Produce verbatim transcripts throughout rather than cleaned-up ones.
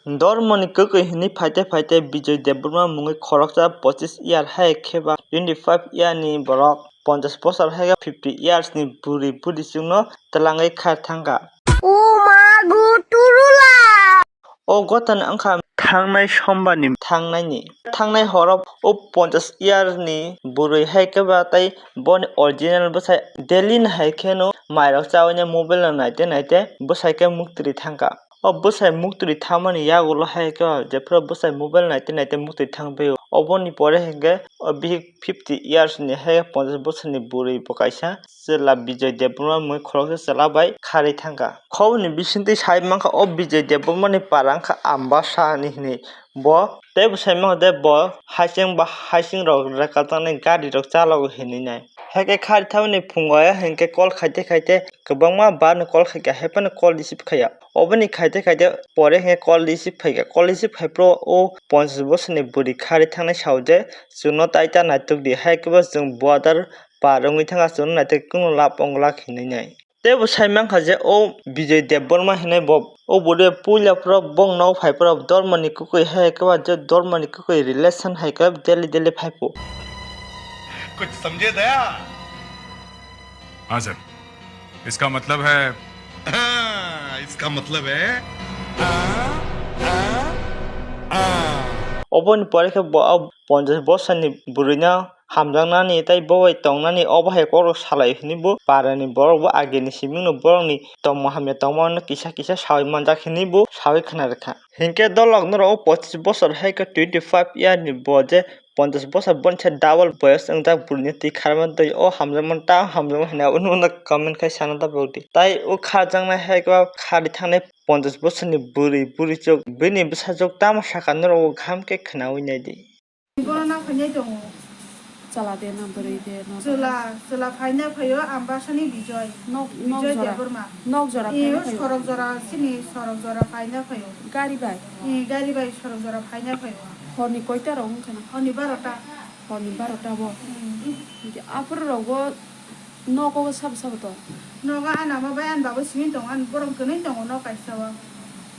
Dormoni kwkwi hwnwi phaite phaite Bijoy Debbarma mungwi khoroksa pochis year hai khe ba twenty five year ni borok, ponchas bosor hai khe fifty years ni bwrwi bwrwi chwngno twlangwi kha thangkha. O ma go turula! O gotani wngkha thangnai sombarni thangnaini. Thangnai horo o ponchas year ni bwrwi hai khe ba tei boni original bwsai daily ni hai kheno mairok chawi nai mobile no naite naite bwsai khe muktwi thangkha. O bwsai muktwi thangmani yagulo hai khe o jephru bwsai mobile naite naite muktwi thangphio. Oboni pore hinkhe o bihik fifty years ni hai ponchas bosor ni bwrwi bo kaisa chwla Bijoy Debbarma mui khoroksa chwla bai kharwi thangkha. Khoboni bisingtwi sai mankha o Bijoy Debbarma ni para wngkha Ambasa ni hinwi. Bo teibo sai mankha de bo haising ba haising rok rwkal tangnai gari rok chalogo hinwi nai. Haikhe kharwi thangmani phungo hinkhe call khaite khaite kwbangma bar no call khaikha, haiphano call receive khaiya. Oboni khaite khaite pore hinkhe call receive khaikha. Call receive khai phuru o ponchas bosor ni bwrwi kharwi thangnai sao je chwngno tai ta naituk di, hai khe bo chwng border par wngwi thangkha, chwngno naituk kunu lab wnglak hinwi nai. Teibo sai mankha je o Bijoy Debbarma hinwi bo, o bwrwi puila phuru bong nok phai phuru dormoni kwkwi hai khe ba je dormoni kwkwi relation hai khe daily daily phai phu. कुछ समझे दया? हाँ सर, इसका मतलब है। हाँ, इसका मतलब है। Oboni pore khe bo o ponchas bosor ni bwrwi no hamjaknani tei bo bai tongnani, obo hai kok rok salai hinwi bo para ni borok bo age ni simi no borok ni tongmung hamya tongmung no kisa kisa sawi manjak hinwi bo sawi khna rwkha. Hinkhe dolok norok o pochis bosor hai khe twenty five year ni bo je ponchas bosor boni se double boyos wngjak bwrwino twi kharma twi o hamjakmani ta hamjakma hinwi abono uansuk comment khai sana da bwkdi. Tai o kharjaknai hai khe kharwi thangnai ponchas bosorni bwrwi, bwrwi chwk bini bwsajwk tamo sakha norok o kaham khe khwnawi naidi. Bono na phainai tongo. Chwla de na bwrwi de na. Chwla, chwla phaina phaio Ambasani Bijoy. Nok, nok Bijoy jora. Debbarma. Nok jora phaina phaio. Sorok jora, sini sorok jora phaina phaio. Gari bai? Eh, gari bai sorok jora phaina phaio. Horni koita rok wngkha na? Horni barota. Horni barota bo? Hmm. Aphuru rogo nogo sabo sabo to? Nogo ani ama bai ani baba simi tongo, ani borok kwnwi tongo nok kaisa o.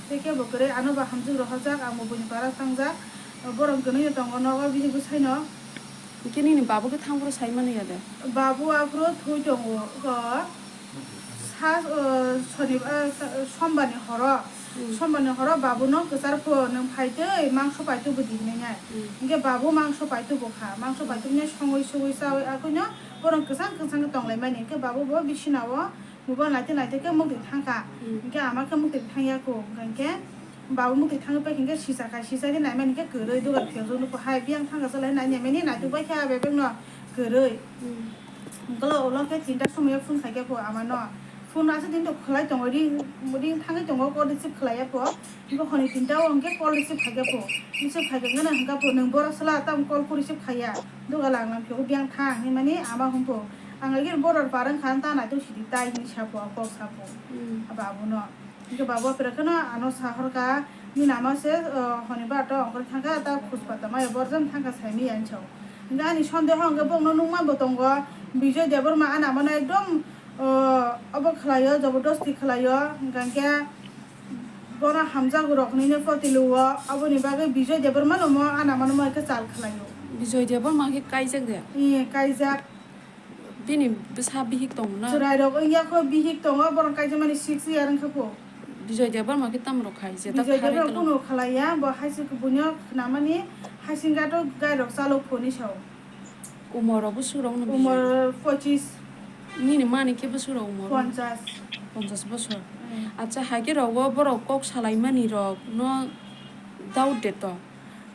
Tei kebo kwrwi ano ba hamjwk rohorjak, ang bo buini para thangjak. Borok kwnwi tongo nogo bini bwsai no. Hwnkhe nini babu khe thang phuru sai mani ya de? Babu aphuru thwi tongo, o sa, o, sonibar, o, sombarni horo. Hmm. Sombarni horo babuno kwchar pho, "Nwng phai twi mangso paitwi bo di," hinwi nai. Hmm. Hwnkhe babu mangso paitwi bo kha, mangso paitwi bini songwi sugwi chawi akhwino borok kwchang kwchang khe tonglaimani. Hwnkhe babu bo bisina o mobile naitwi naitwi khe muktwi thangkha. Hmm. Hwnkhe ama khe muktwi thangya kho, hwnkhe babu muktwi thangwi paikha hwnkhe sisa kha, sisa khe naimani khe kwrwi, dugar phiyokjak nukho hai, biyang thangkha chalai nai naimani naitugbai khe bebekno kwrwi. Hmm. Hwnkhe ulo khe tinta somoio phone khaikhe kho amano. Phone aswk din to khwlai tongo, ring, ring thangwi tongo, call receive khwlaiya kho. Hwnkhe hwnwi tinta o hwnkhe call receive khaikhe kho. Receive khaikhe hwnkhe hwnkha kho, "Nwng boro sala tamo call kho receive khaiya?" Dugar lang lang phiyok biyang thang hinmani ama hwnkhe. Ang agini borok barang kha ta naitug sidi tai hinwi sapho, kok sapho. Hmm. Abo abono. Hwnkhe babu aphuru kheno ano sahorkha, "Nini ama se, o, honibar to ongkhorwi thangkha, ta khujpata maya borjam thangkha saimaya," hinwi sao. Hwnkhe ani sondeho hwnkhe bongno nukma bo tongo, Bijoy Debbarma ani amano ekdom, o, obo khlaio, jobordosti khlaio, hwnkhe bono hamjago rok hinwi photo luo, aboni bagwi Bijoy Debbarma no mo ani amano mo khe chal khlaio. Bijoy Debbarma khe kaijak de? Ee, kaijak. Bini bwsa bihik tongo na? Chwrai rok wngya kho, bihik tongo, borok kaijakmani six year wngkha kho. Bijoy Debbarma khe tamo rok khai je, ta Bijoy kharwi Debbarma khe. Kunu khalaiya, bo haising buino khnamani haising gato gai rok chalok phoni sao. Umor rok bwswk rok no Umor Bijoy? Pochis. Nini mani khe bwswk rok umor? Ponchas. Ponchas bosor. Mm. Acha, hai khe rogo borok kok salaimani rok no doubt de to?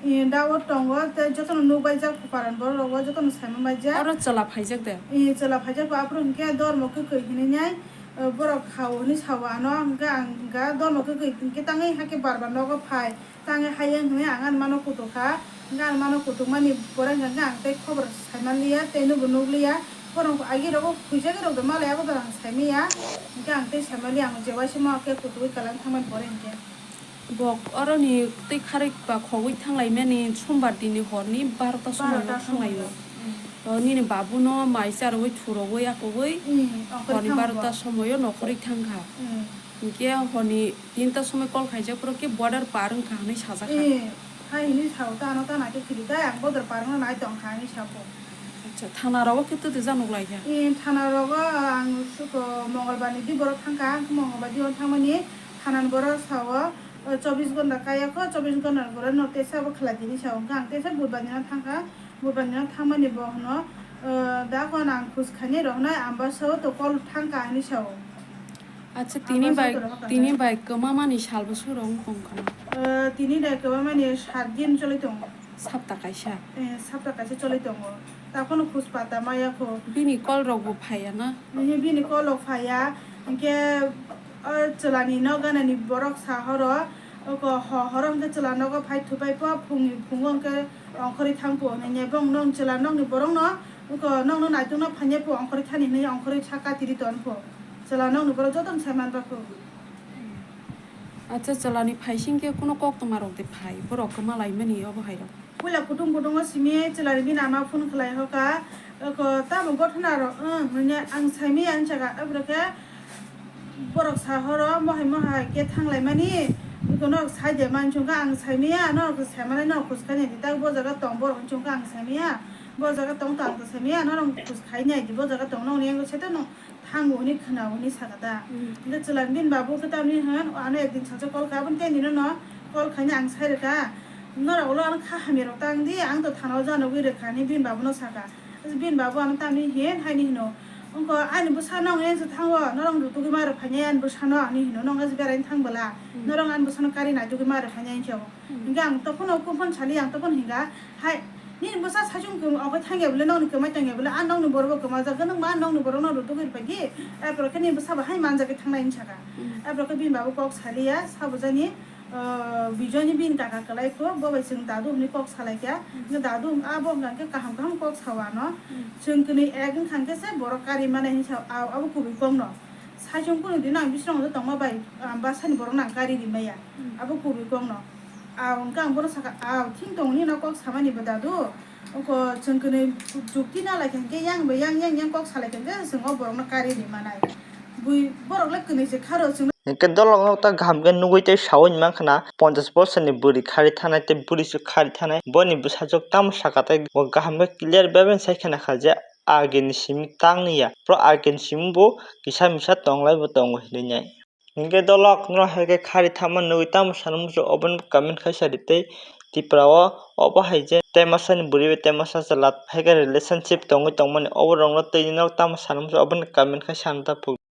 Ee, doubt tongo, tei jotono nukbaijak, paran borok rogo jotono saimanbaijak. Oro chwla phaijak de? Ee, chwla phaijak, aphuru hwnkhe dormo kwkwi hinwi nai, eh, borok khao hinwi sao ano, hwnkhe ang hwnkha dormo kwkwi hwnkhe tangwi hakhe bar bar nogo phai, tangwi haiya hinwi ang ani mano kutukha, hwnkhe ani mano kutukmani pore hwnkhe ang tei khobor saimanliya, tei nwbo nukliya, borok agi rogo khuijagwi rok de malai abo dora ang saimanya, hwnkhe ang tei saimanliya, ang je waisa ma khe kutugwi kwlangwi thangmani pore hwnkhe. Bo oroni twi kharwi ba khogwi thanglaimani sombar dini horni barota somoio Barota thanglaio. Somoio. Mm. O nini babuno mai charwi thurogwi akogwi Mm, okhorwi horni thango. Barota somoio nokhorwi thangkha. Mm. Hinkhe horni tinta somoi call khaijak, borok khe border par wngkha hinwi sajak kha. Eh, hai hinwi sao, tano tana khe khili kha, ang border par wngna nai tong kha hinwi sabo. Acha, thana rogo khe twi twi janok lai kha. Eh, thana rogo ang suko Mongolbar ni di borok thang kha, ang Mongolbar di on thangmani thana ni borok sao, eh, chobbish ghonta kaya kho, chobbish ghonta ni borok no tesa bo khlai di hinwi sao, ang tesa Budbar ni no thang kha. Budbar ni thangmani bo hwno, eh, da hwn ang khus khainai rok hwnwi Ambasa o to call thang kha hinwi sao. Acha, tini Ambasa bai, to rok tini bai kwmamani sal bwswk rok wng tong kha na? Eh, tini dai kwmamani sat din choli tongo. Sapta kaisa? Eh, sapta kaisa choli tongo. Takhwno khus pata maya kho. Bini call rok bo phaiya na? Eh, bini call rok phaiya. Hinkhe o chwlani nok ganani borok sa horo. Oko ho-, horo hwnkhe chwla nogo phai thupai pho, phungni phungo hwnkhe ongkhorwi thang pho hwnwi bong nong chwla nokni borokno oko nokno naitukna phai nai pho, ongkhorwi thani hwnwi ongkhorwi sa katiri ton pho. Chwla nokni borok jotono sai man ba pho. Acha, chwlani phai sing khe kuno koktwma rok de phai, borok kwma laimani obo hai rok. Puila kutung kutungo simi chwlani bini ama phone khlai hoka, oko tamo gothona rok, eh, hwnwi ang saimaya hinwi saka, abro khe borok sa horo mohai mohai khe thanglaimani, eko norok sai de manchung kha ang saimaya, norok sai mani norok khus khainai di, tak bo jaga tong borok hinchung kha ang saimaya, bo jaga tong to ang to saimaya, norok khus khainai di, bo jaga tong nokni yango seto no thango hwnwi khwnao hwnwi saka da. Mm. Hwnkhe chwlani bini babu khe tamni hwn, ano ekdin salsa call kha, aboni tei nino no call khaina ang sai rwkha, norok ulo ano kha hamya rok tang di, ang to thana o janogwi rwkha hinwi bini babu no saka. Bini babu ano tamni hin, haini hino. Wngkha ani bwsa nong yang se thango, norok rutugwi ma rwphainai ani bwsano, ani hino, nong ase beraini thang bwla. Hmm. Norok ani bwsano kari naitugwi ma rwphainai hinwi sao. Hmm. Hingke ang tokhono kuphon sali, ang tokhono hinga, hai, nini bwsa saichung kwma, okhai thangya bwle, nokni kwmai tongya bwle, a nokni borok bo kwmajak, nokma nokni borok no rutugwi rwphaidi, aphuru khe nini bwsa bo hai manjagwi thangnai hinwi saka. Hmm. Aphuru khe bini babu kok saliya, sabo jani, Ah, Bijoyni bini kaka kwlai kho, bo bai chwng dadu hwnwi kok salai kha. Hmm. Hwnkhe dadu, abo hwnkha khe kaham kaham kok sao ano. Hmm. Chwng kwnwi ek wngkha khe se borok kari mani hinwi sao, a-, abo kubui kokno. Saichung kunu dino ang bising rok tongma bai, ah, bwsani borokno ang kari ri maya. Hmm. Abo kubui kokno. Ah, hwnkhe ang bono sakha, ah, thing tongni no kok samani bo dadu. Oko chwng kwnwi jukti na lai kha hwnkhe yang bai yang, yang, yang kok salai kha hwnkhe chwng o borokno kari ri manai. Bui borok le kwnwi se kharo chwng. Hinkhe dolok no ta kaham khe nugwi tei saui mankha na, ponchash bosor ni bwrwi khari thanai tei bwrwi se khari thanai, boni bwsajwk tamo saka tei bo kaham khe clear bebak sai khena kha je agini simi tang ya, pro agini simi bo kisa misa tonglai bo tongo hinwi nai. Hinkhe dolok no hai khe khari thangma nugwi tamo sana muchung obono comment khaisa ri tei Tripura o obo hai je temasa ni bwrwi bai temasa chwla hai khe relationship tongwi tongmani obo rok no twi no tamo sana muchung obono comment khaisa ta puk.